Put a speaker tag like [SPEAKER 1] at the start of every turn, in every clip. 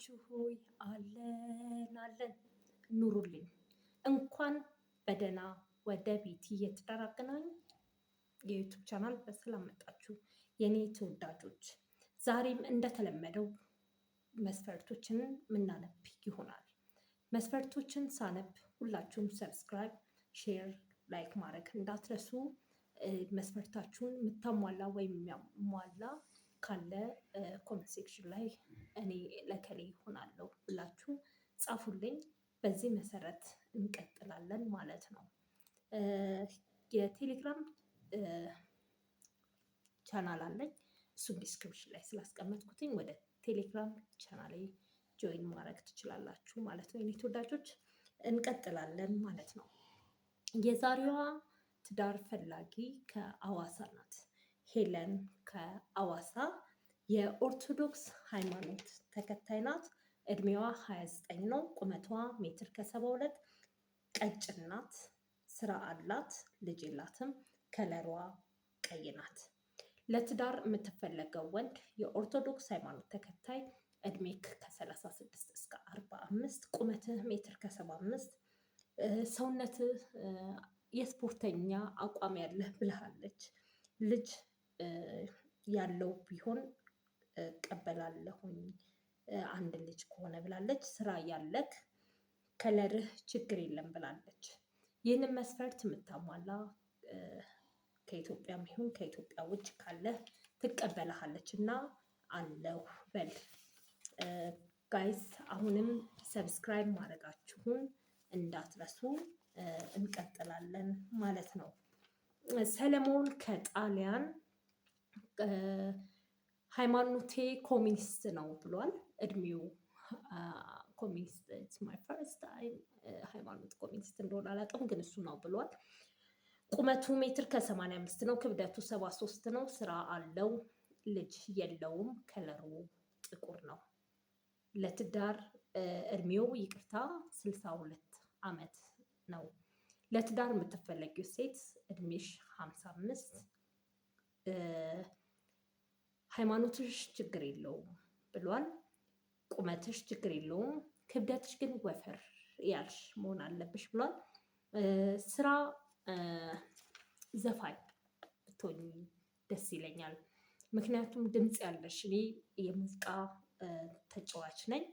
[SPEAKER 1] ናችሁ ሆይ? አለን አለን፣ ኑሩልኝ። እንኳን በደህና ወደ ቤቲ የትዳር አገናኝ የ YouTube channel በሰላም መጣችሁ የኔ ተወዳጆች። ዛሬም እንደተለመደው መስፈርቶችን ምናነብ ይሆናል። መስፈርቶችን ሳነብ ሁላችሁም subscribe፣ share፣ like ማድረግ እንዳትረሱ። መስፈርታችሁን የምታሟላ ወይም የሚያሟላ ካለ comment section ላይ እኔ ለከሌ ይሆናለሁ ብላችሁ ጻፉልኝ። በዚህ መሰረት እንቀጥላለን ማለት ነው። የቴሌግራም ቻናል አለኝ። እሱን description ላይ ስላስቀመጥኩትኝ ወደ ቴሌግራም channel ኤ join ማድረግ ትችላላችሁ ማለት ነው። የኔ ተወዳጆች እንቀጥላለን ማለት ነው። የዛሬዋ ትዳር ፈላጊ ከአዋሳ ናት። ሄለን ከአዋሳ የኦርቶዶክስ ሃይማኖት ተከታይ ናት። እድሜዋ 29 ነው። ቁመቷ ሜትር ከ72፣ ቀጭን ናት። ስራ አላት፣ ልጅ የላትም። ከለሯ ቀይ ናት። ለትዳር የምትፈለገው ወንድ የኦርቶዶክስ ሃይማኖት ተከታይ፣ እድሜክ ከ36 እስከ 45፣ ቁመትህ ሜትር ከ75፣ ሰውነትህ የስፖርተኛ አቋም ያለህ ብልሃለች። ልጅ ያለው ቢሆን እቀበላለሁኝ አንድ ልጅ ከሆነ ብላለች። ስራ ያለክ color ህ ችግር የለም ብላለች። ይህንን መስፈርት የምታሟላ ከኢትዮጵያም ይሁን ከኢትዮጵያ ውጭ ካለ ትቀበልሃለች እና አለሁ በል guys። አሁንም subscribe ማድረጋችሁን እንዳትረሱ። እንቀጥላለን ማለት ነው። ሰለሞን ከጣሊያን ሃይማኖቴ ኮሚኒስት ነው ብሏል። እድሜው ኮሚኒስት፣ my first time ሃይማኖት ኮሚኒስት እንደሆነ አላውቅም፣ ግን እሱ ነው ብሏል። ቁመቱ ሜትር ከ85 ነው። ክብደቱ 73 ነው። ስራ አለው። ልጅ የለውም። ከለሩ ጥቁር ነው። ለትዳር እድሜው ይቅርታ 62 ዓመት ነው። ለትዳር የምትፈለጊው ሴት እድሜሽ 55፣ ሃይማኖትሽ ችግር የለውም ብሏል። ቁመትሽ ችግር የለውም፣ ክብደትሽ ግን ወፈር ያልሽ መሆን አለብሽ ብሏል። ስራ ዘፋኝ ብትሆኚ ደስ ይለኛል። ምክንያቱም ድምፅ ያለሽ፣ እኔ የሙዚቃ ተጫዋች ነኝ።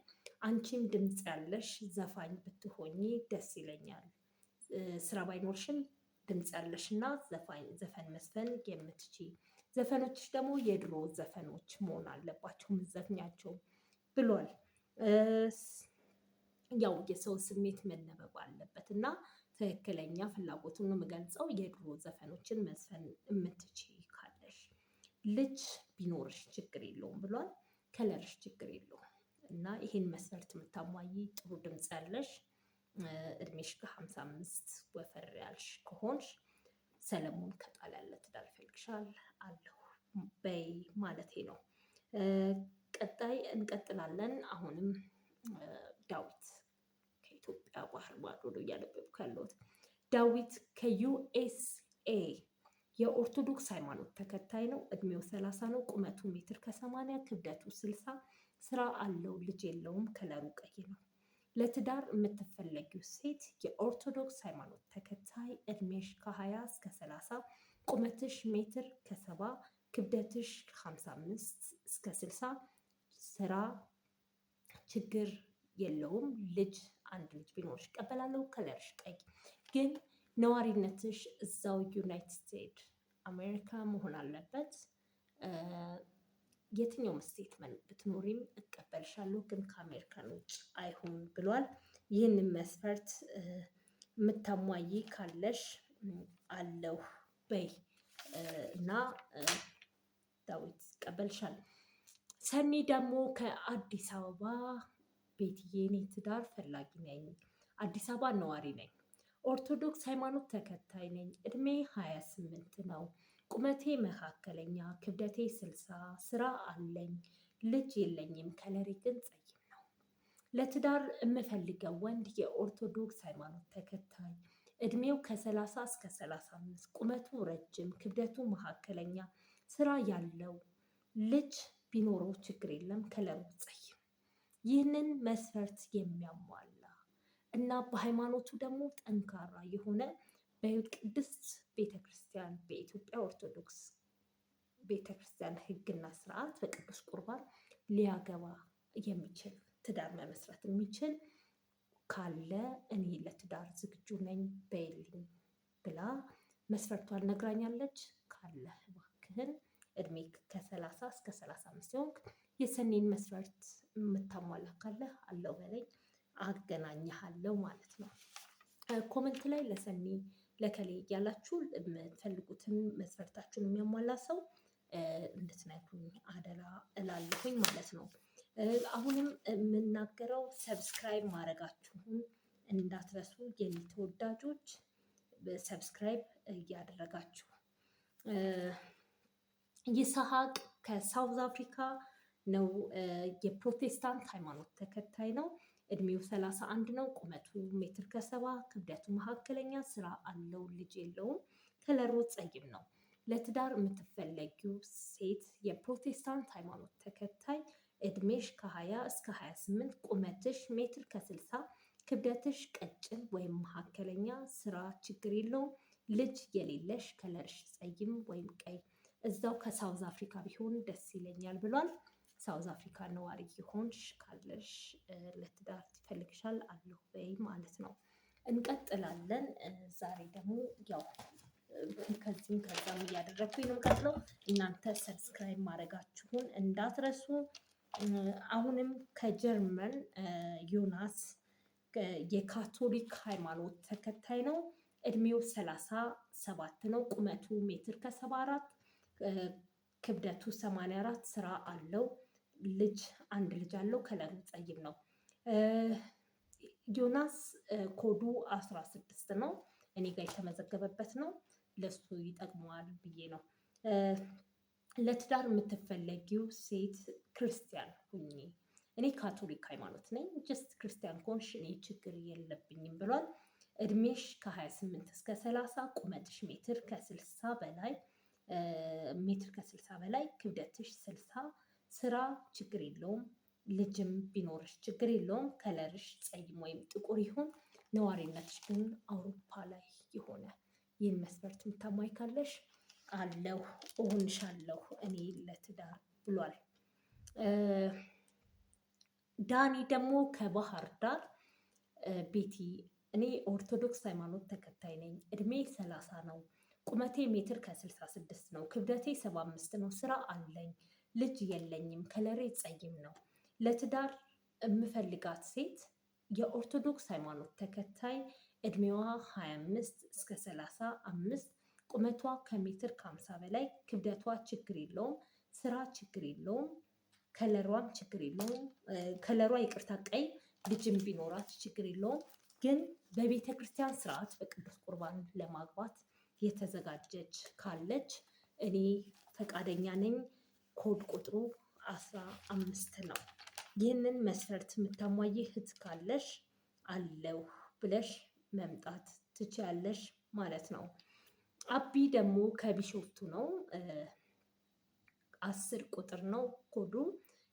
[SPEAKER 1] አንቺም ድምፅ ያለሽ ዘፋኝ ብትሆኚ ደስ ይለኛል። ስራ ባይኖርሽም ድምፅ ያለሽ እና ዘፈን መዝፈን የምትችይ፣ ዘፈኖችሽ ደግሞ የድሮ ዘፈኖች መሆን አለባቸው ምትዘፍኛቸው ብሏል። ያው የሰው ስሜት መነበብ አለበት እና ትክክለኛ ፍላጎቱን ነው የምገልጸው። የድሮ ዘፈኖችን መዝፈን የምትችይ ካለሽ፣ ልጅ ቢኖርሽ ችግር የለውም ብሏል። color ሽ ችግር የለውም እና ይሄን መስፈርት የምታሟይ፣ ጥሩ ድምፅ ያለሽ፣ እድሜሽ ከ55፣ ወፈር ያልሽ ከሆንሽ ሰለሞን ከጣሊያን ለትዳር ይፈልግሻል፣ አለሁ በይ ማለቴ ነው። ቀጣይ እንቀጥላለን። አሁንም ዳዊት ከኢትዮጵያ ባህር ማዶ ነው እያነበብኩ ያለሁት። ዳዊት ከ USA የኦርቶዶክስ ሃይማኖት ተከታይ ነው። እድሜው 30 ነው። ቁመቱ ሜትር ከ80፣ ክብደቱ 60፣ ስራ አለው፣ ልጅ የለውም። ከለሩ ቀይ ነው። ለትዳር የምትፈለጊው ሴት የኦርቶዶክስ ሃይማኖት ተከታይ፣ እድሜሽ ከ20 እስከ 30፣ ቁመትሽ ሜትር ከ70፣ ክብደትሽ 55 እስከ 60፣ ስራ ችግር የለውም። ልጅ አንድ ልጅ ቢኖርሽ እቀበላለሁ። color ሽ ቀይ፣ ግን ነዋሪነትሽ እዛው ዩናይትድ ስቴትስ አሜሪካ መሆን አለበት። የትኛውም state ብትኖሪም እቀበልሻለሁ፣ ግን ከአሜሪካን ውጭ አይሁን ብሏል። ይህንን መስፈርት የምታሟይ ካለሽ አለሁ በይ እና ዳዊት ይቀበልሻል። ሰኒ ደግሞ ከአዲስ አበባ፣ ቤትዬ እኔ ትዳር ፈላጊ ነኝ። አዲስ አበባ ነዋሪ ነኝ። ኦርቶዶክስ ሃይማኖት ተከታይ ነኝ። እድሜ 28 ነው። ቁመቴ መካከለኛ፣ ክብደቴ 60፣ ስራ አለኝ፣ ልጅ የለኝም። ከለሬ ግን ጸይም ነው። ለትዳር የምፈልገው ወንድ የኦርቶዶክስ ሃይማኖት ተከታይ፣ እድሜው ከ30 እስከ 35፣ ቁመቱ ረጅም፣ ክብደቱ መካከለኛ፣ ስራ ያለው፣ ልጅ ቢኖረው ችግር የለም። ከለሩ ጸይም። ይህንን መስፈርት የሚያሟላ እና በሃይማኖቱ ደግሞ ጠንካራ የሆነ በቅድስት ቤተክርስቲያን በኢትዮጵያ ኦርቶዶክስ ቤተክርስቲያን ሕግና ስርዓት በቅዱስ ቁርባን ሊያገባ የሚችል ትዳር መመስረት የሚችል ካለ እኔ ለትዳር ዝግጁ ነኝ በይልኝ ብላ መስፈርቷን ነግራኛለች። ካለ እባክህን እድሜ ከ30 እስከ 35 ሲሆንክ የሰኔን መስፈርት የምታሟላ ካለ አለው በለኝ፣ አገናኝሃለሁ ማለት ነው። Comment ላይ ለሰኒ ለከሌ እያላችሁ የምትፈልጉትን መስፈርታችሁን የሚያሟላ ሰው እንድትነግሩኝ አደራ እላለሁኝ ማለት ነው። አሁንም የምናገረው subscribe ማድረጋችሁን እንዳትረሱ የኔ ተወዳጆች፣ subscribe እያደረጋችሁ። ይስሐቅ ከ South Africa ነው። የፕሮቴስታንት ሃይማኖት ተከታይ ነው። እድሜው 31 ነው። ቁመቱ ሜትር ከ70፣ ክብደቱ መካከለኛ፣ ስራ አለው፣ ልጅ የለውም። ከለሩ ጸይም ነው። ለትዳር የምትፈለጊው ሴት የፕሮቴስታንት ሃይማኖት ተከታይ፣ እድሜሽ ከ20 እስከ 28፣ ቁመትሽ ሜትር ከ60፣ ክብደትሽ ቀጭን ወይም መካከለኛ፣ ስራ ችግር የለውም፣ ልጅ የሌለሽ፣ ከለርሽ ጸይም ወይም ቀይ፣ እዛው ከ South Africa ቢሆን ደስ ይለኛል ብሏል። South Africa ነዋሪ የሆንሽ ካለሽ ለትዳር ትፈልግሻል አለሁ በይ ማለት ነው። እንቀጥላለን። ዛሬ ደግሞ ያው ከዚህም ከዛም እያደረግኩኝ ነው የምቀጥለው። እናንተ subscribe ማድረጋችሁን እንዳትረሱ። አሁንም ከጀርመን ዮናስ የካቶሊክ ሃይማኖት ተከታይ ነው። እድሜው 37 ነው። ቁመቱ ሜትር ከ74፣ ክብደቱ 84፣ ስራ አለው። ልጅ አንድ ልጅ አለው። ከለሩ ጸይም ነው። ዮናስ ኮዱ 16 ነው። እኔ ጋር የተመዘገበበት ነው። ለሱ ይጠቅመዋል ብዬ ነው። ለትዳር የምትፈለጊው ሴት ክርስቲያን ሁኚ። እኔ ካቶሊክ ሃይማኖት ነኝ። Just ክርስቲያን ከሆንሽ እኔ ችግር የለብኝም ብሏል። እድሜሽ ከ28 እስከ 30፣ ቁመትሽ ሜትር ከ60 በላይ ሜትር ከ60 በላይ፣ ክብደትሽ 60፣ ስራ ችግር የለውም። ልጅም ቢኖርሽ ችግር የለውም። ከለርሽ ጸይም ወይም ጥቁር ይሁን፣ ነዋሪነትሽ ግን አውሮፓ ላይ የሆነ ይህን መስፈርት የምታሟይ ካለሽ አለሁ እሆንሻለሁ እኔ ለትዳር ብሏል። ዳኒ ደግሞ ከባህር ዳር፣ ቤቲ እኔ ኦርቶዶክስ ሃይማኖት ተከታይ ነኝ። እድሜ 30 ነው። ቁመቴ ሜትር ከ66 ነው። ክብደቴ 75 ነው። ስራ አለኝ። ልጅ የለኝም። ከለሬ ጸይም ነው። ለትዳር የምፈልጋት ሴት የኦርቶዶክስ ሃይማኖት ተከታይ፣ እድሜዋ 25 እስከ 35፣ ቁመቷ ከሜትር ከ50 በላይ፣ ክብደቷ ችግር የለውም፣ ስራ ችግር የለውም፣ ከለሯም ችግር የለውም። ከለሯ ይቅርታ ቀይ፣ ልጅም ቢኖራት ችግር የለውም። ግን በቤተ ክርስቲያን ስርዓት በቅዱስ ቁርባን ለማግባት የተዘጋጀች ካለች እኔ ፈቃደኛ ነኝ። ኮድ ቁጥሩ 15 ነው። ይህንን መስፈርት የምታሟይ እህት ካለሽ አለሁ ብለሽ መምጣት ትችያለሽ ማለት ነው። አቢ ደግሞ ከቢሾፍቱ ነው። 10 ቁጥር ነው ኮዱ።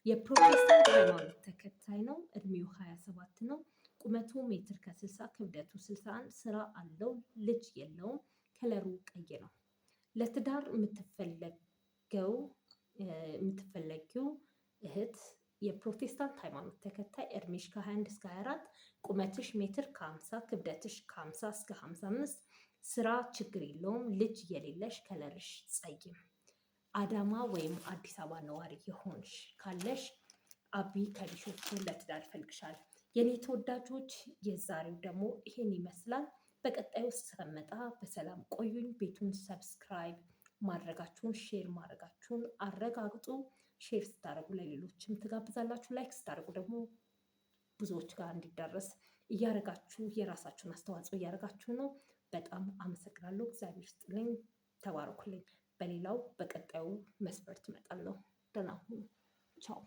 [SPEAKER 1] የፕሮቴስታንት ሃይማኖት ተከታይ ነው። እድሜው 27 ነው። ቁመቱ ሜትር ከ60፣ ክብደቱ 61፣ ስራ አለው፣ ልጅ የለውም። ከለሩ ቀይ ነው። ለትዳር የምትፈለጊው እህት የፕሮቴስታንት ሃይማኖት ተከታይ፣ እድሜሽ ከ21 እስከ 24፣ ቁመትሽ ሜትር ከ50፣ ክብደትሽ ከ50 እስከ 55፣ ስራ ችግር የለውም፣ ልጅ የሌለሽ፣ ከለርሽ ጸይም፣ አዳማ ወይም አዲስ አበባ ነዋሪ የሆንሽ ካለሽ አቢ ከቢሾፍቱ ለትዳር ይፈልግሻል። የኔ ተወዳጆች የዛሬው ደግሞ ይሄን ይመስላል። በቀጣዩ እስከመጣ በሰላም ቆዩኝ። ቤቱን subscribe ማድረጋችሁን share ማድረጋችሁን አረጋግጡ። Share ስታደርጉ ለሌሎችም ትጋብዛላችሁ። Like ስታደርጉ ደግሞ ብዙዎች ጋር እንዲዳረስ እያደረጋችሁ የራሳችሁን አስተዋጽኦ እያደረጋችሁ ነው። በጣም አመሰግናለሁ። እግዚአብሔር ይስጥልኝ። ተባረኩልኝ። በሌላው በቀጣዩ መስፈርት እመጣለሁ። ደህና ሁኑ። ቻው።